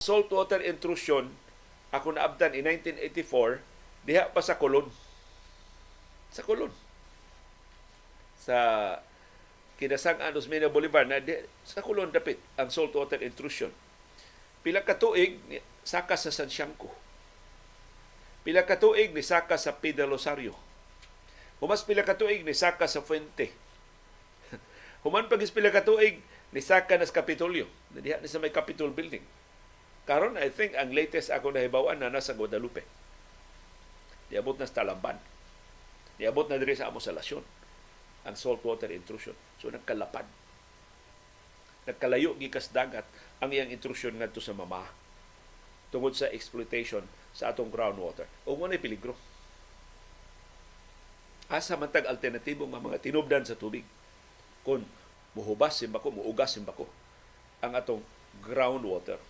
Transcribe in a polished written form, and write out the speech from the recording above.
Saltwater intrusion ako naabtan in 1984 diha pa sa Colon. Sa Colon. Sa Kinasang-an, Osmeña Boulevard na di, sa Colon dapit ang saltwater intrusion. Pila ka tuig saka sa Sanciangco. Pila ka tuig ni saka sa P. del Rosario. Humas pila ka tuig ni saka sa Fuente. Human pag pila ka tuig ni saka na sa Kapitolyo. Diha ni sa may Capitol Building. Karon, I think ang latest ako nahibaw-an na nasa Guadalupe. Niabot na sa Talamban. Niabot na diri sa amo sa Lasyon ang saltwater intrusion. So nagkalapad. Nagkalayo gikas dagat ang iyang intrusion ngadto sa mama tungod sa exploitation sa atong groundwater. O mo peligro. Asa man tag alternatibo nga mga tinubdan sa tubig kung muhubas simbako, muugas simbako ang atong groundwater?